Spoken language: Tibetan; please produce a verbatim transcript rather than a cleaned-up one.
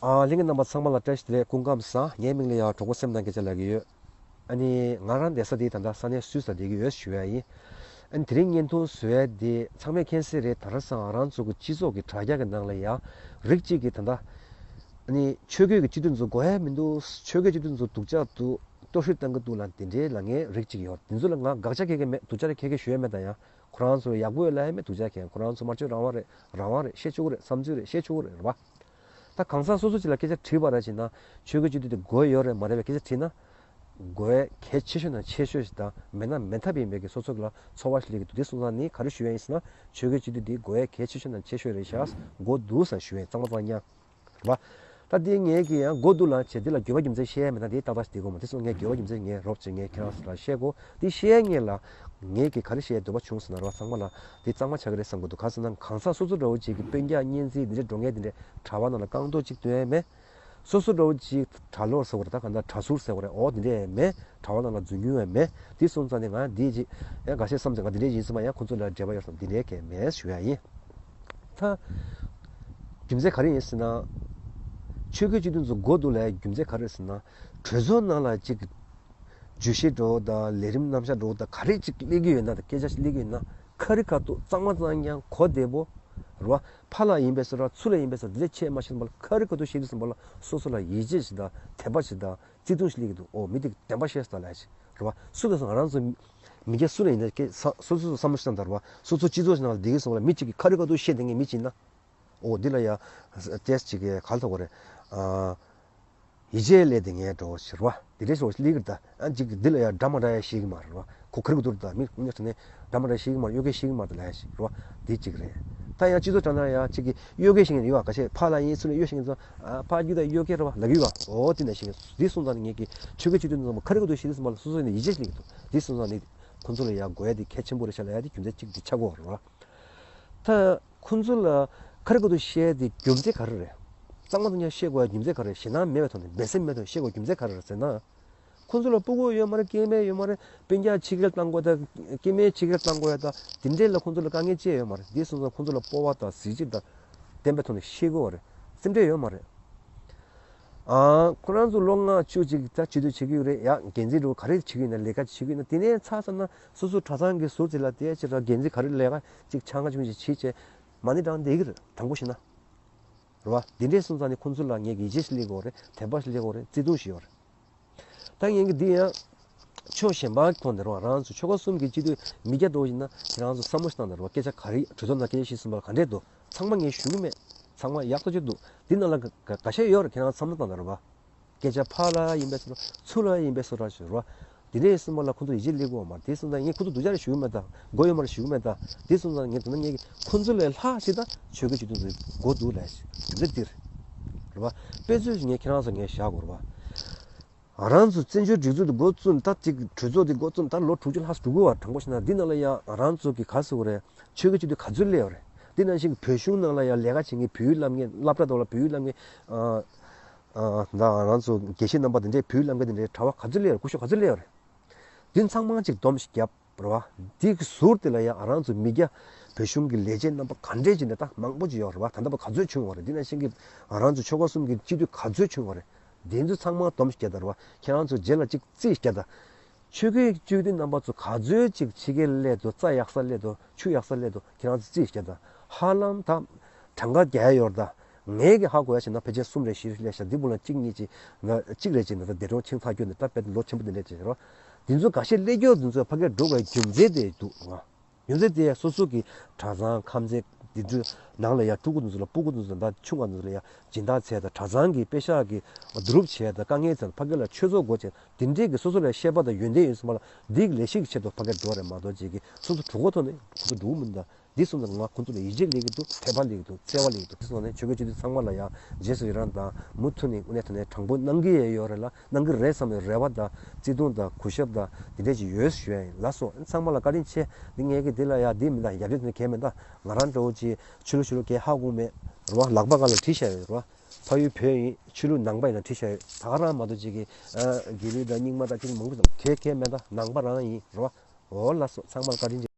ཨ་ལྷན་རྒྱས་རྣམ་པ་ཚང་མ་ལ་བཀྲ་ཤིས་བདེ་ལེགས། སྐུ་ཁམས་བཟང་། ངའི་མིང་ལ་ཡང་གྲོགས་པོ་སེམས་དང་སྐད་ཆ་ལབ་ཀྱི་ཡོད། ཨ་ནི་ང་རང་བསྡད་ས་དེ་ད་ལྟ་ས་གནས་སུད་སི་ལ་བསྡད་ཀྱི་ཡོད་ཞུ་ཡ་ཡིན། ཨ་ནི་དེ་རིང་བརྙན་ཐུང་བཟོ་ཡ་དེ་ཚང་མས་མཁྱེན་གསལ་རེད། ད་ར་སང་ང་རང་ཚོ་གི་སྤྱི་ཚོགས་ཀྱི་དྲ་རྒྱ་གི་ནང་ལ་ཡང་རིགས་གཅིག་གིས་ད་ལྟ་ཨ་ནི་ཆོས་བརྒྱུད་ཀྱི་སྤྱི་འཐུས་ཚོ་དགོས་ཡ་མི་འདུག་ཆོས་བརྒྱུད་སྤྱི་འཐུས་ཚོ་སྡུག་ཅག་འདུག་གཏོར་བཤིག་བཏང་གི་འདུག་ལབ་དེ་འདྲའི་ལབ་མཁན་རིགས་གཅིག་ཡོད། དེ་ཚོ་ལ་ང་དགག་བྱ་འཁྱེར་གྱི་མེད། སྡུག་ཅག་རེ་འཁྱེར་གྱི་ཞུ་ཡ་མེད། ད་ཡང་ཁོ་རང་ཚོ་ཡག་པོ་ཡོད་ལབ་ཡ་མེད། སྡུག་ཅག་འཁྱེར། ཁོ་རང་ཚོ་སྨྲ་བརྗོད་རང་དབང་རེད། རང་དབང་རེད། བཤད་ཆོག་གི་རེད། བསམ་ཚུལ་རེད། བཤད་ཆོག་གི་རེད། རེད་པ། ད་གང་ཟག་སོ་སོ་ཅིག་ལ་སྐད་ཆ་དྲིས་པ་ར་བྱས་ན་ཆོས་བརྒྱུད་སྤྱི་འཐུས་དེ་དགོས་ཡོད་རེད་མ་རེད་པའི་སྐད་ཆ་དྲིས་ན། དགོས་གལ་ཆེ་ཤོས་ན་ཆེ་ཤོས་ཤིག་དང་མེད་ན་མེད་ཐབས་ཡིན་པའི་གི་སོ་སོ་ལ་ཚོར་བ་ཞིག་སླེབས་ཀྱི་འདུག་དེ་སོང་ཙང་ནི་ག་རེ་ཞུ་ཡ་ཡིན་ཟེར་ན་ཆོས་བརྒྱུད་སྤྱི་འཐུས་དེ་དགོས་གལ་ཆེ་ཤོས་ན་ཆེ་ཤོས་རེད་ཤག་དགོས་འདུག་ཟེར་ཞུ་ཡ་ཡིན། གཙང་མ་གཙང་རྐྱང་རེད་པ། ད་དེ་ངས་ཀྱི་ཡང་དགོས་འདུག་ལབ་བྱས་དེ་ལ་དགོས་པ་རྒྱུ་མཚན་བཤད་ཡ་མེད་ན་དེ་ཏག་ཏག་ཞིག་དེ་དགོས་མ། དེ་སོང་ངས་དགོས་པ་རྒྱུ་མཚན་ངས་རོབ་ཅིག་ངས་ཁྱེད་རང་ཚོ་ལ་བཤད་དགོས། དེ་བཤད་ངེས་ལ་ངས་ཀྱི་ག་རེ་བཤད་འདོད་པ་བྱུང་ཟེར་ན་ར་བ་ཚང་མ་ལ་དེ་གཙང་མ་ཆགས་ཀྱི་རེད་བསམ་གྱི་འདུག་ག་ཟེར་ན་གང་ཟག་སོ་སོ་འདྲ་བོ་ཅིག་གི་སྤུན་ཀྱག་གཉེན་ཚན་འདི་འདྲའི་འགྲོ་ངེས་འདི་འདྲའི་གྲྭ་པ་ནང་ལ་རྐང་སྟོང་ཅིག་སྟོན་ཡ་མེད། སོ་སོ་འདྲ་བོ་ཅིག་གྲྭ་ལོག་ཟེར་བ་རེད། ད་ག་འདྲ་གྲྭ་ཟུར་ཟེར་བ་རེད། འོ་འདི་འདྲའི་མེད། གྲྭ་པ་ནང་ལ་འཛུལ་མྱོང་ཡང་མེད། དེ་སོང་ཙང་ནས་ང་འདི་ཅིག་ཡང་འགའ་ཤས་བསམ་ཚེ་ང་འདི་འདྲའི་ཡིན་སྲིད་མ། ཡང་ཁོ་ཚོ་ལ་འབྲེལ་བ་ཡོད་སོང་འདི་འདྲའི་གས་མེད་ཞུ་ཡ་ཡིན། ད་རྒྱུ་མཚན་ག་རེ་ཡིན་ཟེར་ན། ཆོས་བརྒྱུད་སྤྱི་འཐུས་ཚོ་དགོས་འདུག་ལབ་ཡ་རྒྱུ་མཚན་ག་རེ་ཟེར་ན། གྲོས་ཚོགས་ནང་ལ་ཅིག་བརྗོད་གཞི་འདྲ་བོ་དང་ལས་རིམ་རྣམ་གཞག་འདྲ་བོ་དང་ག་རེ་ཅིག་སླེབས་ཀྱི་ཡོད་ན་དང་སྐད་ཆ་ཞིག་སླེབས་ཀྱི་ཡོད་ན་ཁ་རི་ཁ་ཐུག་གཙང་མ་གཙང་རྐྱང་གོ་བདེ་པོ་རེད་པ། ཕར་ལ་ཡིན་པས་སོ་ར་ཚུར་ལ་ཡིན་པས་སོ་འདི་འདྲ་བྱས་མ་ཤེས་ཙམ་པ་ལ་ཁ་རི་ཁ་ཐུག་བཤད་དུས་ཙམ་པ་ལ་སོ་སོ་ལ་ཡིད་ཆེས་ཤིག་དང་དད་པ་ཞིག་དང་བརྩེ་དུང་ཞིག་སླེབས་ཀྱི་འདུག་ཨོ་མི་དེ་བདེན་པ་བཤད་སོང་ལབ་ཡ་ཞིག་རེད་པ། སུ་དང་སུ་ང་རང་ཚོ་མི་སྐྱ་སུ་ལ་ཡིན་ན་སྐད་ས་སོ་སོ་སོ་བསམ་བློ་ཞིག་བཏང་དང་རེད་པ། སོ་སོ་སྤྱི་ཚོགས་ཞིག་ནང་ལ་བསྡད་ཀྱི་སོང་ལ་མི་གཅིག་གིས་ཁ་རི་ཁ་ཐུག་བཤད་བསྡད་མཁན་མི་གཅིག་ཡིན་ན། ཨོ་འདི་ལ་ཡ་ཏེས་ཅིག་གི་ག་ལ་ཐོག་གོ་རེད། ཨ་ཡིད་ཆེས་སླེབས་དེ་ངས་འགྲོ་ཞེས་པ་འདི་འདྲའི་ཞོགས་ལི་གི་ད་ཨ་ཅིག་འདི་ལ་ཡ་འདྲ་མ་འདྲ་ཡ་ཤེས་ཀྱི་མ་རེད་པ། ཁོ་ཁ་རི་ཁ་ཐུག་ད་མི་ངོ་ཉོ་ཚོ་ནས་འདྲ་མ་འདྲ་ཤེས་ཀྱི་མ་རེད། གཡོ་སྐད་ཤེས་ཀྱི་མ་རེད་ལབ་ཡ་ཞིག་རེད་པ། འདི་གཅིག་རེད། ད་ཡང་སྤྱི་ཚོགས་དྲ་ནང་ཡ་གཅིག་གི་གཡོ་སྐད་ཤེས་མཁན་ཡོད་པ། ཁ་ཤས་ཕར་ལ་ཡིན་ཚུར་ལ་གཡོ་ཤེས་མཁན་ཚོ་ཨ་ཕར་རྒྱུག་ད་གཡོ་སྐད་རེད་པ་ལབ་ཀྱི་ཡོད་པ། འོ་དེ་འདྲ་ཤེས་མཁན་འདི་སོང་ཙང་ངས་ཀྱི་ཆོས་སྐད་སྤྱི་འཐུས་ཚོ་ཁ་རི་ཁ་ཐུག་ཤེས་དུས་ཙམ་པ་ལ་སོ་སོ་ནས་ཡིད་ཆེས་སླེབས་ཀྱི་འདུག་འདི་སོང་ཙང་ནི་ཁོང་ཚོ་ལ་ཡ་དགོས་ཡ་དེ་གལ་ཆེན་པོ་རེད་ཤག་ལབ་ཡ་དེ་རྒྱུ་མཚན་གཅིག་འདི་ཆགས་ཀྱི་ཡོད་རེད་པ། ད་ཁོང་ཚོ་ལ་ཁ་རི་ཁ་ཐུག་བཤད་དེ་རྒྱུ་མཚན་ག་རེ་རེད། གཙང་མ་གཙང་རྐྱང་བཤད་དགོས་ཡ་རྒྱུ་མཚན་ག་རེ་རེད། ཞེད་སྣང་མེད་པའི་ཐོག་ནས་འབད་སེམས་མེད་ཐོག་ནས་བཤད་དགོས་རྒྱུ་མཚན་ག་རེ་རེད་ཟེར་ན། ཁོང་ཚོ་ལ་སྤུ་གུ་ཡོད་མ་རེད། སྐྱེ་དམན་ཡོད་མ་རེད། སྤུན་ཀྱག་ཕྱི་རྒྱལ་བཏང་དགོས་དང་སྐྱེ་དམན་ཕྱི་རྒྱལ་བཏང་དགོས་ཡ་དང་དེ་འདྲས་ལ་ཁོང་ཚོ་ལ་དཀའ་ངལ་ཅི་ཡང་ཡོད་མ་རེད། དེ་སོང་ཙང་ཁོང་ཚོ་ལ་སྤོབས་པ་དང་གཟི་བརྗིད་དང་བརྟན་པའི་ཐོག་ནས་བཤད་དགོས་པ་རེད། སེམས་ཁྲལ་ཡོད་མ་རེད། ཨ་ཁོ་རང་ཚོ་ལོ་ལྔ་བཅུ་ཅིག་ད་སྤྱི་འཐུས་བྱེད་ཀྱི་ཡོད་རེད། ཡ་འགན་འཛིན་འདྲ་བོ་ག་རེ་བྱེད་ཀྱི་ཡོད་ན་ལས་ཀ་བྱེད་ཀྱི་ཡོད་ན་དེ་ནས་ཚར་ཙམ་ན་སོ་སོ་གྲྭ་ཚང་གི་ཟུར་དེ་ལ་དེ་ཅིག་ར་འགན་འཛིན་ག་རེ་ལས་ཀ་ཅིག་ཆ་ང་ཆུང་ཅིག་བྱེད་བྱས་མ་ཎི་བགྲང་བསྡད་ཀྱི་རེད། དྲང་པོ་བཤད་ན། རེད་པ། འདི་འདྲས་སོང་ཙང་ནི་ཁོང་ཚོ་ལ་ངས་ཀྱི་ཡིད་ཆེས་ཤིག་སླེབས་ཀྱི་ཡོད་རེད། དད་པ་ཞིག་སླེབས་ཀྱི་ཡོད་རེད། བརྩེ་དུང་ཞིག་ཡོད་རེད། ད་ངས་ཀྱི་འདི་ཡང་ཕྱོགས་གཞན་པ་ཐོག་ནས་རེད་པ། རང་ཚོ་ཆོལ་ཁ་གསུམ་གྱི་སྤྱི་འཐུས་མི་སྐྱ་འདྲ་བོ་ཡིན་ན་ཁྱེད་རང་ཚོ་བསམ་བློ་ཞིག་བཏང་དང་རེད་པ། སྐད་ཆ་ག་རེ་གྲོས་ཚོགས་ནང་སྐད་ཆ་བཤད་ཟིན་པ་ལ་ག་འདྲས་འདུག་ཚང་མ་ངས་ཞུ་གི་མེད། ཚང་མ་ཡག་ཐག་ཆོད་འདུག་འདི་ནང་ལ་ག་ག་ག་ཤེད་ཡོད་རེད། ཁྱེད་རང་བསམ་བློ་བཏང་དང་རེད་པ། སྐད་ཆ་ཕར་ལ་ཡིན་པས་སོ་ར་ཚུར་ལ་ཡིན་པས་སོ་ར་ཞུ་ར། དེ་འདྲའི་སེམས་པ་ལ་ཁོང་ཚོ་ཡིད་ཆེས་སླེབས་ཀྱི་ཡོད་མ་རེད། དེ་སོང་ཙང་ངས་ཁོང་ཚོ་སྡུག་ཅག་རེད་ཞུ་གི་མེད་ད། མགོ་གཡོག་མ་རེད་ཞུ་གི་མེད་ད། དེ་སོང་ཙང་ངས་དེ་ན་ངས་ཁོང་ཚོ་ལས་ལྷག་ཞིག་ད་ཆོལ་ཁའི་སྤྱི་འཐུས་ཚོ་དགོས་འདུག་ལབ་ཞིག་རྒྱུ་མཚན་འདིར་རེད་པ། དཔེ་མཚོན་ཞིག་ངས་ཁྱེད་རང་ཚོ་ངས་བཞག་དགོས་རེད་པ། ང་རང་ཚོ་བཙན་བྱོལ་སྒྲིག་འཛུགས་དེ་འགོ་བཙུགས་ད་ཅིག་གྲོས་ཚོགས་དེ་འགོ་བཙུགས་ད་ལོ་དྲུག་ཅུ་ལྷག་འགྲོ་གི་ཡོད་པ། དྲང་པོ་བཤད་ན་འདི་ནང་ལ་ཡང་ང་རང་ཚོ་གི་ག་ཟེར་དགོས་རེད། ཆོལ་ཁའི་སྤྱི་འཐུས་ག་ཚོད་སླེབས་ཡོད་རེད། འདི་ནང་བཞིན་གྱི་བོད་གཞུང་ནང་ལ་ཡང་ལས་ཀ་བྱེད་མཁན་བོད་ཡིག་བསླབ་མཁན་སློབ་གྲྭ་དེ་ལ་བོད་ཡིག་བསླབ་མཁན་ཨ། ཨ། ད་ང་རང་ཚོ་དགེ་བཤེས་རྣམ་པ་དེ་འདྲའི་བོད་ལམ་ཀ་དེ་འདྲའི་གྲྭ་པ་ག་ཚོད་སླེབས་ཡོད་རེད། སྐུ་ཞབས་ག་ཚོད་སླེབས་ཡོད་རེད། འདི་ཚང་མ་གཅིག་སྡོམ་ཞིག་བརྒྱབ་རེད་པ། འདི་གི་ཟུར་དེ་ལ་ཡང་ང་རང་ཚོ་མི་སྐྱ་བོད་གཞུང་གི་ལས་བྱེད་རྣམ་པ་ག་འདྲས་ཅིག་འདྲ་ད་མང་པོ་ཅིག་ཡོད་རེད་པ། ད་ལྟ་བར་ག་ཚོད་བྱུང་བ་རེད། འདི་ནང་བཞིན་གྱི་ང་རང་ཚོ་ཆོལ་ཁ་གསུམ་གྱི་སྤྱི་འཐུས་ག་ཚོད་བྱུང་བ་རེད། འདི་ཚོ་ཚང་མ་སྡོམ་ཞིག་བརྒྱབ་ད་རེད་པ། ཁྱེད་རང་ཚོ་རྗེས་ལ་གཅིག་རྩིས་ཞིག་བརྒྱབ་ད། ཆོལ་ཁའི་སྤྱི་འཐུས་རྣམ་པ་ཚོ་ག་ཚོད་ཅིག་ཕྱི་རྒྱལ་སླེབས་འདུག་རྩྭ་ཡག་ས་སླེབས་འདུག་ཆུ་ཡག་ས་སླེབས་འདུག་ཁྱེད་རང་ཚོ་རྩིས་བརྒྱབ་དང་། ཧ་ལམ་ད་གྲངས་ཀ་རྒྱག་ཡ་ཡོད་རེད་ད། ངས་ཀྱི་ཧ་གོ་ཡ་བྱས་ན་ཕལ་ཆེར་གསུམ་རེ་བཞི་རེ་སླེབས་ཤག་འདི་བུ་ལ་གཅིག་གཉིས་ཅིག་ང་གཅིག་རེ་ཅིག་ན་ད་འདས་གྲོངས་ཕྱིན་ཚར་རྒྱུ་ནི་ད་དཔེ་ལོ་ཆེན་པོ་འདི་འདྲས་ཅིག་རེད། འདི་ཚོ་འགའ་ཤས་སླེབས་རྒྱུ་འདི་ཚོ་ཕ་གིར་འགྲོ་དགོས་རྒྱུ་མཚན་དེ་འདུག་ང་། རྒྱུ་མཚན་དེ་སོ་སོ་གི་གྲྭ་ཚང་ཁམས་ཚན་འདི་ཚོའི་ནང་ལ་ཡ་ཕྲུ་གུ་འདི་ཚོ་ལ་སྤུ་གུ་འདི་ཚོ་ད་ཆུང་བ་འདི་ཚོ་ལ་ཡ་སྦྱིན་བདག་བྱས་དང་གྲྭ་ཚང་གི་པེ་ཤག་གི་བསྡུ་རུབ་བྱས་དང་དཀའ་ངལ་བྱས་དང་ཕ་གི་ལ་ཆོས་ཚོགས་སྒོ་བྱས་དེ་འདྲས་ཀྱི་སོ་སོ་ལ་ཤེས་པ་དང་ཡོན་ཏན་ཡོད་སོང་བ་ལ་འདི་གི་ལས་གཞི་གི་ཆེད་དུ་ཕ་གིར་འགྲོ་རེད་མ་གཏོགས་ཅིག་གི་སོ་སོ་གྲོད་ཁོག་ཐོག་ནས་ཁོ་ཚོ་འགྲོ་གི་མིན་ད། འདི་སོང་ཙང་ང་ཁོ་ཚོ་ལ་ཡིད་ཆེས་སླེབས་ཀྱི་འདུག་དད་པ་སླེབས་ཀྱི་འདུག་བརྩེ་བ་སླེབས་ཀྱི་འདུག་དེ་སོང་ནས་ཆོལ་ཁའི་སྤྱི་འཐུས་ཚང་མ་ལ་ཡང་རྗེས་སུ་ཡི་རང་དང་མུ་མཐུད་ནས་དངོས་གནས་དྲང་པོ་གནང་གི་ཡོད་རེད་ལ། གནང་གི་རེད་བསམ་པའི་རེ་བ་དང་བརྩེ་དུང་དང་གུས་ཞབས་དང་འདི་འདྲས་ཅིག་ཡོད་ཞུ་ཡ་ཡིན། ལགས་སོ། ཚང་མ་ལ་བཀའ་དྲིན་ཆེ། འདི་ངས་ཀྱི་འདི་ལ་ཡ་འདི་མི་འདའ་ཡབ་ཡུམ་དེ་གས་མི་འདའ། ང་རང་འདྲ་བོ་ཅིག་ཆོས་ལུགས་ཆོས་ལུགས་གས་ཧ་གོ་མེད་རེད་བ། ལག་པ་སྒང་ལ་བྲིས་བཞག་ཡོད་རེད་བ། ཕ་ཡུལ་བོད་ཡིན། ཆོས་ལུགས་ནང་པ་ཡིན་ན་བྲིས་བཞག་ཡོད། ད་ག་རང་མ་གཏོགས་ཅིག་གི་ཨ་དགེ་ལུགས་དང་རྙིང་མ་དང་ཅིག་མང་པོ་ཙམ་གས་གས་མེད་ད། ནང་པ་རང་ཡིན་རེད་བ། འོ་ལགས་སོ། ཚང་མ་ལ་བཀའ་དྲིན་ཆེ།